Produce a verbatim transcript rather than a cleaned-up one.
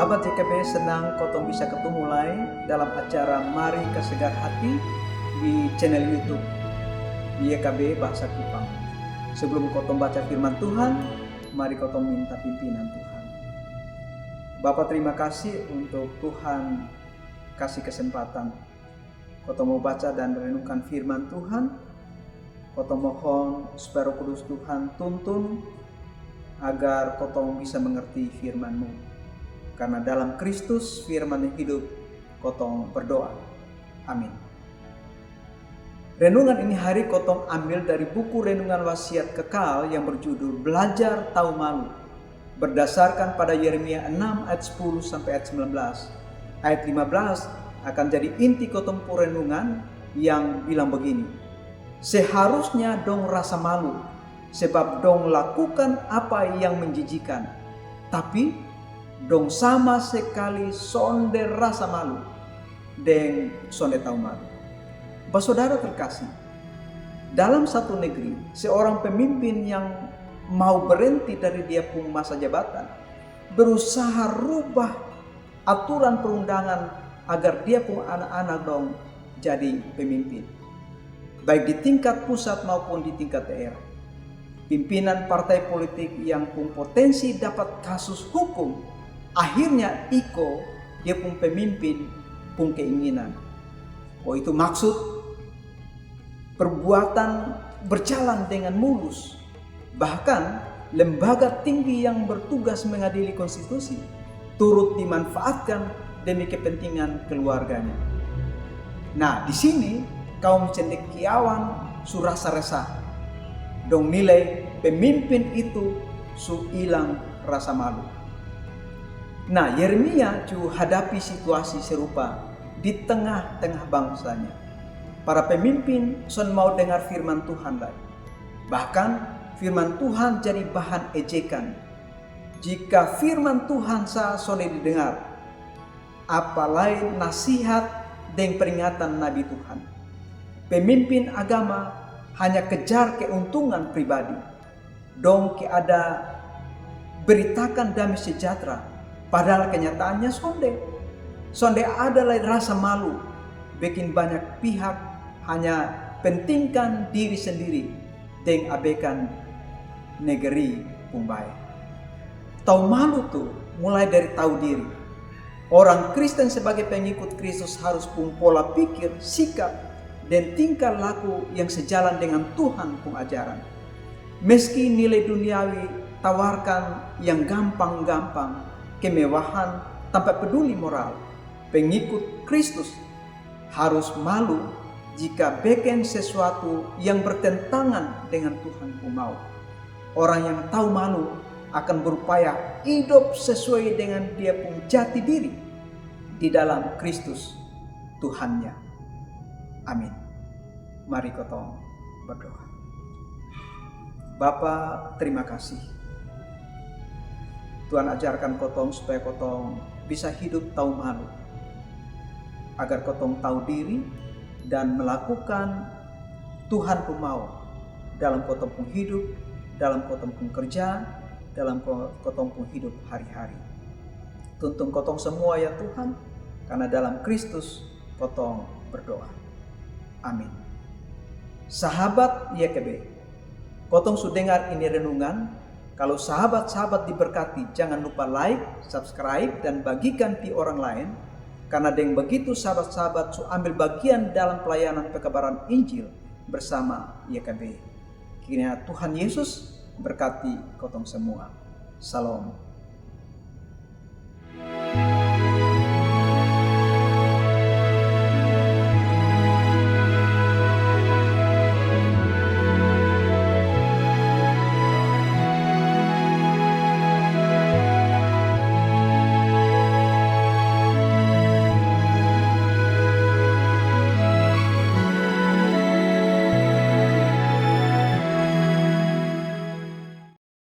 Sahabat Y K B, senang kotong bisa ketemu lai dalam acara Mari Kasegar Hati di channel YouTube Y K B Bahasa Kupang. Sebelum kotong baca firman Tuhan, mari kotong minta pimpinan Tuhan. Bapa, terima kasih untuk Tuhan kasih kesempatan kotong mau baca dan renungkan firman Tuhan. Kotong mohon supaya Roh Kudus Tuhan tuntun agar kotong bisa mengerti firman-Mu. Karena dalam Kristus, firman yang hidup, kotong berdoa. Amin. Renungan ini hari kotong ambil dari buku renungan Wasiat Kekal yang berjudul Belajar Tau Malu, berdasarkan pada Yeremia enam ayat sepuluh sampai ayat sembilan belas. Ayat lima belas akan jadi inti kotong pu renungan yang bilang begini: Seharusnya dong rasa malu, sebab dong lakukan apa yang menjijikan. Tapi dong sama sekali sonde rasa malu deng sonde tau malu. Basodara terkasih, dalam satu negeri, seorang pemimpin yang mau berhenti dari dia pung masa jabatan berusaha rubah aturan perundangan agar dia pung anak-anak dong jadi pemimpin, baik di tingkat pusat maupun di tingkat daerah. Pimpinan partai politik yang pung potensi dapat kasus hukum akhirnya iko dia pung pemimpin pung keinginan. Oh, itu maksud perbuatan berjalan dengan mulus. Bahkan lembaga tinggi yang bertugas mengadili konstitusi turut dimanfaatkan demi kepentingan keluarganya. Nah, di sini kaum cendekiawan su rasa resah. Dong nilai pemimpin itu su ilang rasa malu. Nah, Yeremia ju hadapi situasi serupa di tengah-tengah bangsanya. Para pemimpin son mau dengar firman Tuhan lai. Bahkan firman Tuhan jadi bahan ejekan. Jika firman Tuhan sa sonde didengar, apalai nasihat deng peringatan nabi Tuhan. Pemimpin agama hanya kejar keuntungan pribadi. Dong ke ada beritakan damai sejahtera, padahal kenyataannya sonde. Sonde ada lai rasa malu, bikin banyak pihak hanya pentingkan diri sendiri deng abekan negeri pung bae. Tau malu tu mulai dari tau diri. Orang Kristen sebagai pengikut Kristus harus pung pola pikir, sikap, dan tingkah laku yang sejalan dengan Tuhan pung ajaran. Meski nilai duniawi tawarkan yang gampang-gampang, kemewahan tanpa peduli moral, pengikut Kristus harus malu jika beken sesuatu yang bertentangan dengan Tuhan pung mau. Orang yang tau malu akan berupaya hidup sesuai dengan dia pung jati diri di dalam Kristus Tuhannya. Amin. Mari kotong berdoa. Bapa, terima kasih. Tuhan ajarkan kotong supaya kotong bisa hidup tau malu, agar kotong tau diri dan melakukan Tuhan pung mau dalam kotong pung hidup, dalam kotong pung kerja, dalam ko-, kotong pung hidup hari-hari. Tuntun kotong semua ya Tuhan, karena dalam Kristus kotong berdoa. Amin. Sahabat Y K B, kotong su dengar ini renungan. Kalo sahabat-sahabat diberkati, jangan lupa like, subscribe, dan bagikan pi orang laen, karna deng begitu sahabat-sahabat su ambil bagian dalam pelayanan pekabaran Injil bersama Y K B. Kiranya Tuhan Yesus berkati kotong semua. Salom.